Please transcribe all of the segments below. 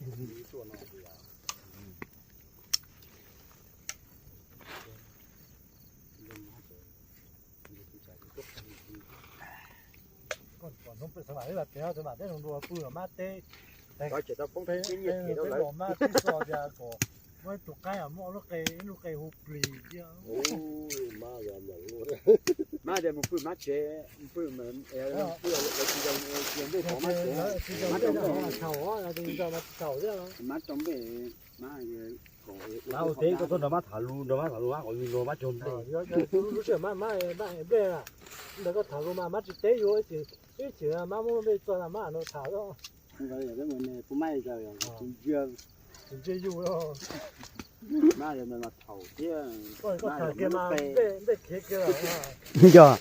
Koj pom hnub peb xav mam ib los pem, xav mam peb zoo dua pw los mab teb. Peb los mab teb xo tias kom muaj ib tug qaib muaj lub qe, ib lub qe hu plis thiab. Mab tias mus pw mab tsev, pw pw tsis zoo, tsis zoo nplej pov mab tsev, mab tsev tsis zoo mab tsev thiab. Mab tsev, mab ua teb koj tuaj nrog mab tham lus, nrog mab tham lus mab kom yus nrog mab cog nplej. Lub sij hawm mab nplej, ntawd koj tham lus mas mab tsis teb yus, ib chim mab muab nplej txog mab no tham. Ntsia yus, mab thaum thiab, koj tham kiag mas nplej khiav kiag lawm. Yog.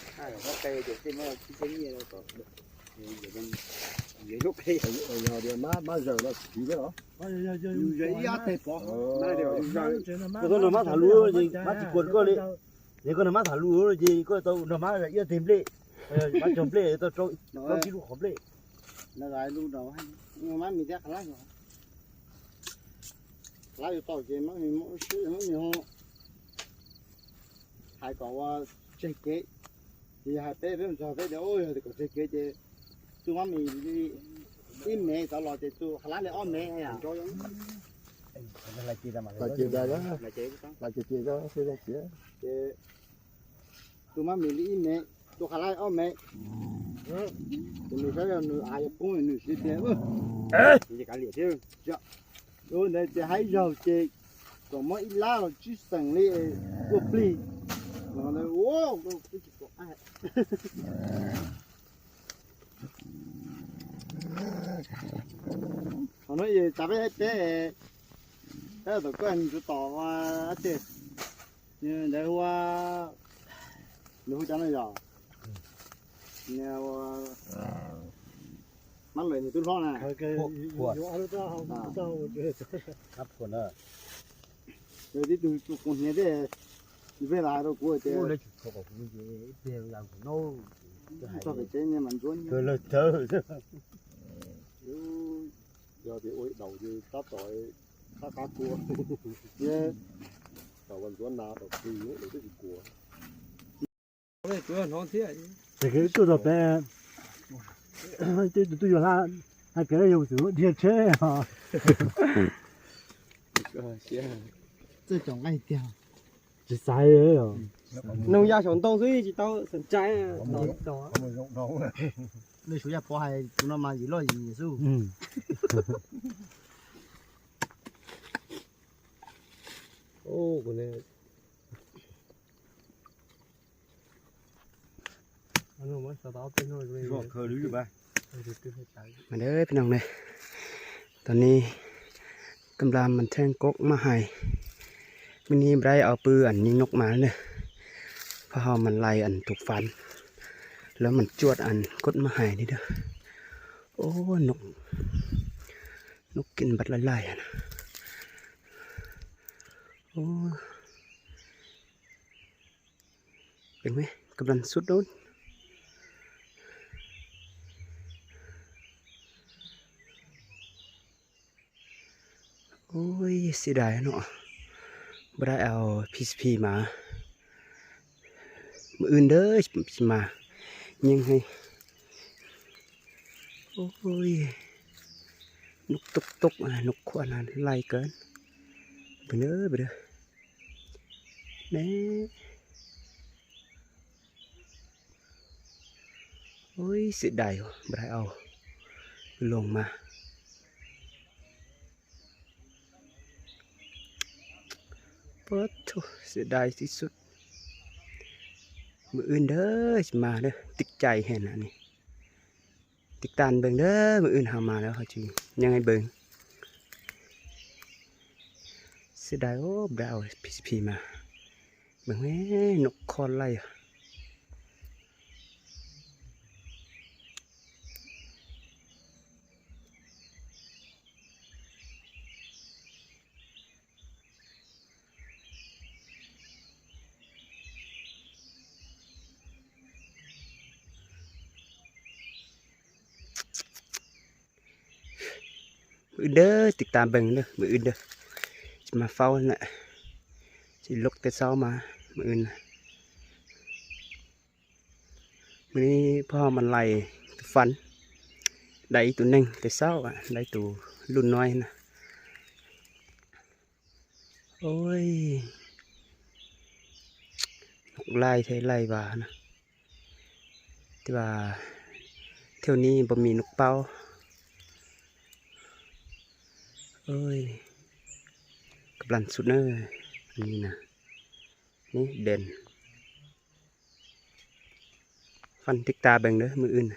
Mab zaws no tsis os. Koj tuaj nrog mab tham lus ces mab tsis kuas koj li. Ces koj nrog mab tham lus ces koj tau nrog mab ib teg nplej, mab cog nplej tau plaub tsib lub qhov nplej. Mab mis thiab qhov lab, qhov lab yuav tau ces mab mis muab sib mab mis ho hais kom ua tseg kev, ces yog hais peb peb mus txog peb tias yog tias kom tseg kev ces tus mab mis li ib mev tod los ces tus qhov lab li ob mev. Ces tus mab mis li ib mev, tus qhov lab ob mev, ces nws saib yog nws av yuav poob nws siv tias ntawd ces haib zaug ces kom muab ib lab los tsib xeem li ua plig. Qhov no yog tsav peb haib teb, peb tom koj nws tsuav tom ua tiag, ntawd hu ua, nws hu cov no yog mab lawm nws twb hlob na. Yog tib tug tus qus hniav thiab, nws pheej los hais rau kuv tias txog pem tsev mas ntsuab nyiaj. Yog tias ua ib daus ces tab tom qab qab kua, tau ua ntxuav nas tau plig lub twb tsis kuas. Ces koj tuaj pem, twb tus twb yuav hla, hais kev yog xwm dhia tsheb os. Txawj caum nqaij tiag. Tsis xaiv. Noog ya saum ntoo xwb tsis tau xeem tsa. Nej suav yaj pov hais tus no mas yim loj yim xwb. Mas dawb peb noog ne, tam no kab npla mas theej koob mab hais, mub nib nplai au pw am nyi nub mas na, pab hau mas lais am tuk fam, lawv mas cuaj am koob mab hais li dawb. Ub, nub kib npaj laij laij. Ub, kab npla xub dub. Ub, xib dais no, npaj dai au P C P mas, mas wb ntawd mas nyeej heev. Ub, nub tub tub, nub khuam na laij kawg. Pw na, pw na. Ne. Ub, xib dais npaj dai au, loo mas. Puag thaum xib dais tib xub, mas wb ntawd mas tim cai heev na ne. Tim tag npeeg ntawd mas wb ho mas lawm ho tsis nyeej npeeg. Xib dais npaj dai au P C P mas, nub khuam laij. Mws wb ntawd tiv tas npeeg na, mws wb ntawd. Tsis mas faub na, tsis lub tej xaub mas mws wb na. Mws wb pog mas laij tus fab, dai ib tug neeg tej xaub, dai tus luj nuav na. Oj, noj laij thiab laij vas na, thiab vas thiab ni npau mis noj paub. Oj, kab plan xub na, ni na, ni den. Fab tiv tas npeeg na mws wb na.